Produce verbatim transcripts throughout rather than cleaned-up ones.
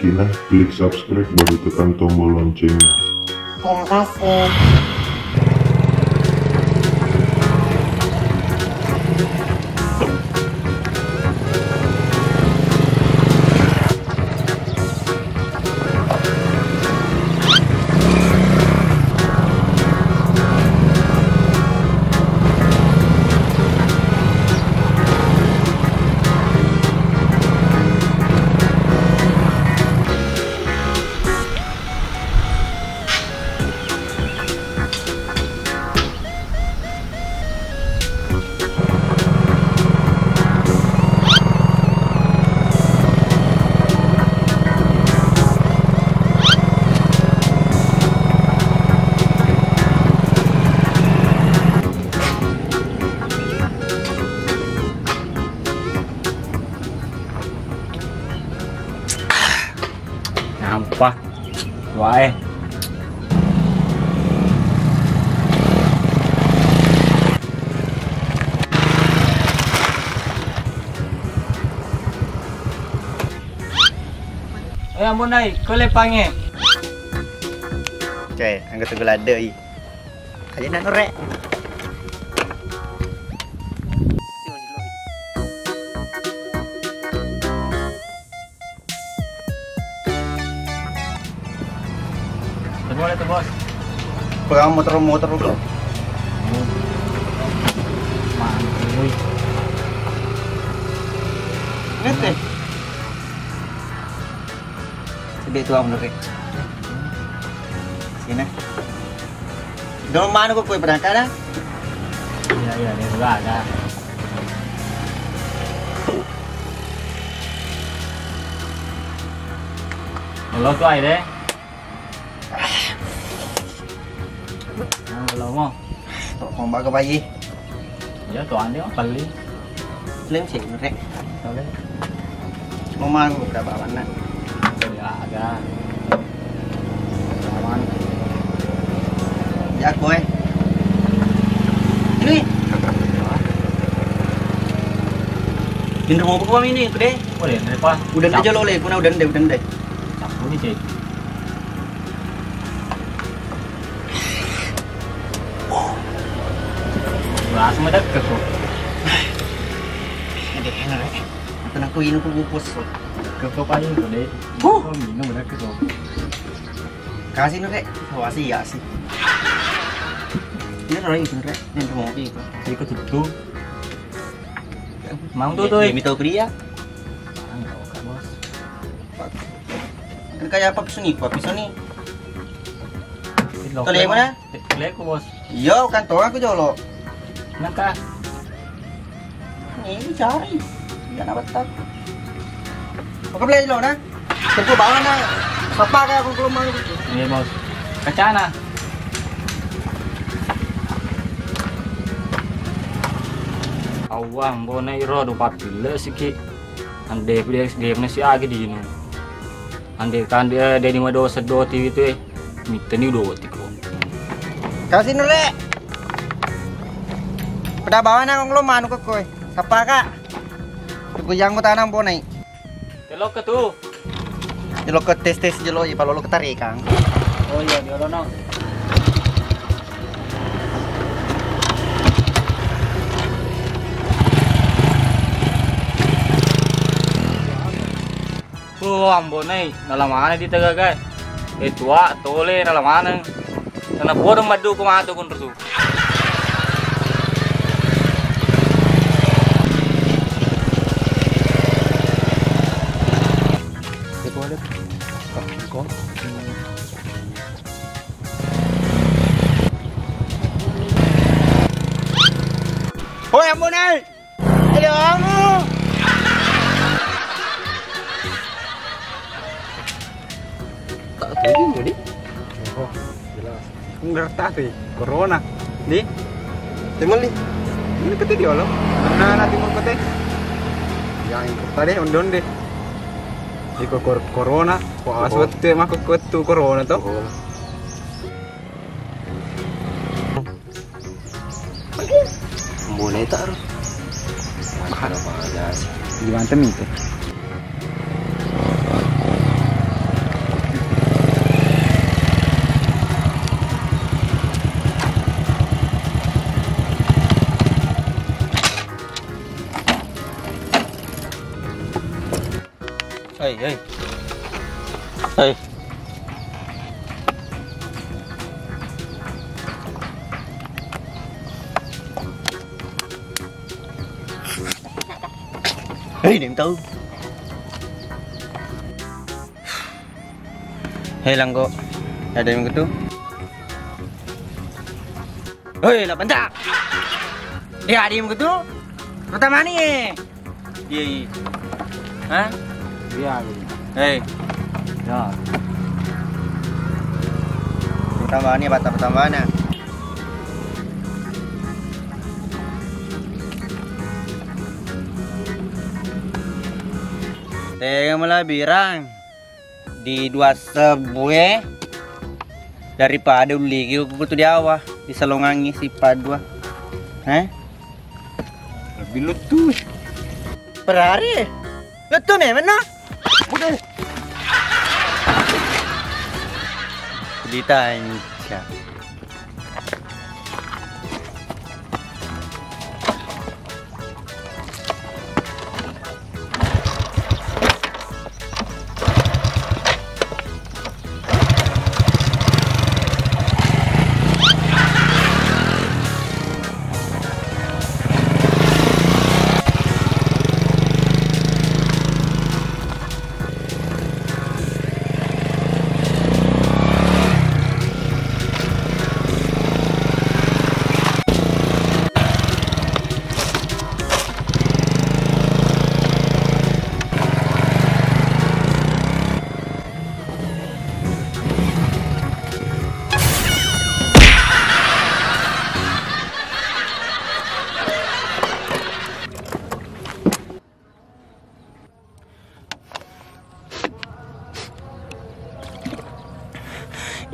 Nah, klik subscribe baru tekan tombol loncengnya. Terima kasih. Nyampah wae. Eh, Ambo Nai, ko lepangnge. Oke, anggo tu geladdoi. Aja nak norek. Boleh tuh, Bos. Pegang motor-motor lu. Mantap, wih. Ngeteh. Sedih tuh, menurut. Sini. Dong manu ko kue berangkat dah. Iya, iya, dia juga ada. Lo tuh aja deh. Nah, lo mau. Tok mau baga bayi. Iya, tuh ande apa li? Lem sih, rek. Oke. Mau manu ko berapa mana? Iya, ada. Aman. Ya, koe. Ini. Ini mau apa ini, gede? Boleh, ini, Pak. Udah deh, jolo le, kuna udah deh, udah deh. Campur nih, cek. Langsung ada ke kok. Ada yang rek. Tenang, ku ini ku bupus. Ke kok paling gede. Huh. Kok minum ada ke kok. Kasih nu, Rek. Wah, sih, ya, sih. Ini orang itu, Rek. Ini mau gitu. Ikut tutup. Mang tuh, tuh. Demi tahu dia. Mang tahu, Kak, Bos. Kan kayak apa, pisau nih, Pak? Pisau nih. Itu loh. Tuh, dari mana? Leko, Bos. Iya, kan tahu aku jolo. Nangka. Ini cari. Iya, nak betah. Oke, beli lo, nah. Tempo bawa, nah. Sapa kayak aku belum mau. Iya, Bos. Kacana. Awang, bona iro do papille siki. Ande dia dia si agi di inu. Ande kan dia dia di mado sedo ti itu eh. Miteni udah wati ko. Kasih nule. Pada bawa, nah, kong lo manu ke koe. Sapa, Kak? Tunggu yang tanam bonai. Telok ke tuh. Jelo ke tes-tes jelo, ya, kalau lo ketarik, Kang. Oh iya, dia lo, no. Oh, Ambo Nai, nala maneng di tegaga. Eh, tua, tole, nala maneng. Nana bodo maddu ko matu kun rusu. Woi, Ambo Nai. Aduh, kamu. Tak tahu mau di. Oh, jelas. Ngerti tuh, corona. Di? Temen di? Ini kete dia lo. Mana nanti mau kete? Yang tadi ondon deh. Di kor corona. Kok aswat tuh mah kok tuh corona tuh. Oh. Boleh tak, Ro? Mahal. Mahal aja sih. Gimana tuh, Mite? Hei, hei. Hei. Hei, dia tahu. Hei, Langgo. Ada yang gitu? Hei, lah bentar. Dia ada yang gitu? Pertama ni, eh. Iya, iya. Hah? Iya, iya. Hei. Ya. Pertama ni, bata pertama na. Tega mala birang. Di dua sebbu e, daripada uligi ku tu diawa, disalongangi sipa dua. Eh? Lebih lutu. Perari. Lutu memang no. Udah. Ditanya.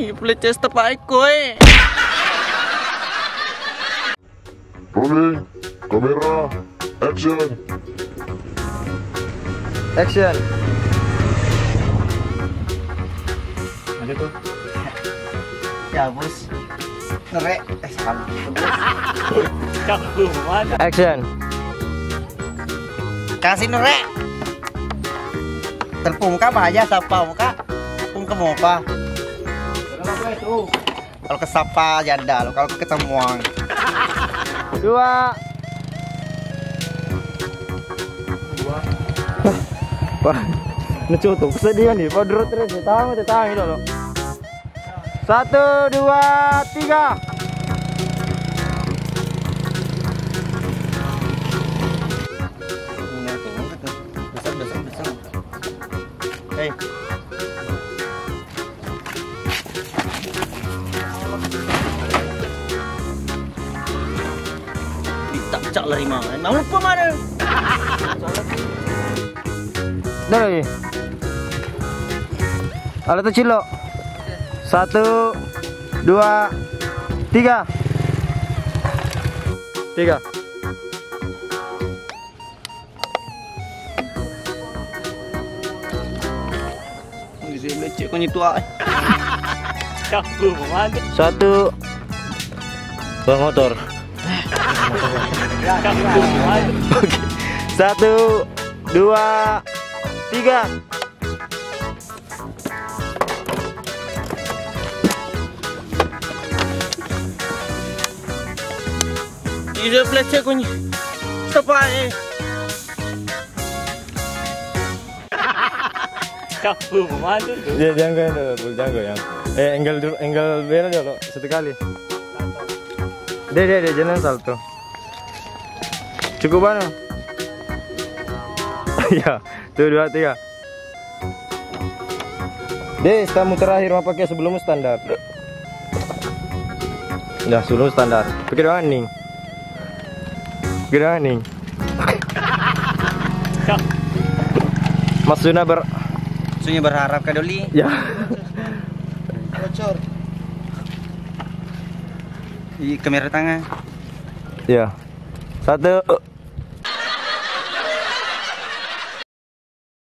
Ih, pelecehan setepak ekko, eh. Rolling, kamera, action. Action. Ada tuh. Ya, bos. Nere. Eh, salah. Cakep banget. Action. Kasih nere. Telepon muka apa aja, siapa muka? Telepon ke mau apa? Kalau kesapa janda lo, kalau ketemuan. Dua. Wah, ini cukup kesedihan nih. Padro terus, tahu, tahu ini lo. Satu, dua, tiga. Besar, besar, besar. Hei. Ditacak lari mana? Mau lupa mana? Dah lagi. Ada tuh, Cilo. Satu, dua, tiga. Tiga. Bisa lecek kau nyetua. Cakep banget. Satu. Bawa motor. Cakep banget. Oke. Satu, dua, tiga. Iya, lecek kunci. Tepat, eh. Kamu mau masuk tuh? Ya, jangan dulu, jangan yang. Eh, angle dulu, angle beda dulu, satu kali. Deh, deh, deh, jangan salto. Cukup mana? Iya, tuh, dua, tiga. Deh, kamu terakhir mau pakai sebelum standar. Dah, sebelum standar. Pikir doang nih. Pikir doang nih. Maksudnya ber- Maksudnya berharap ke Doli. Ya. Bocor. Di kamera tangan. Ya. Satu.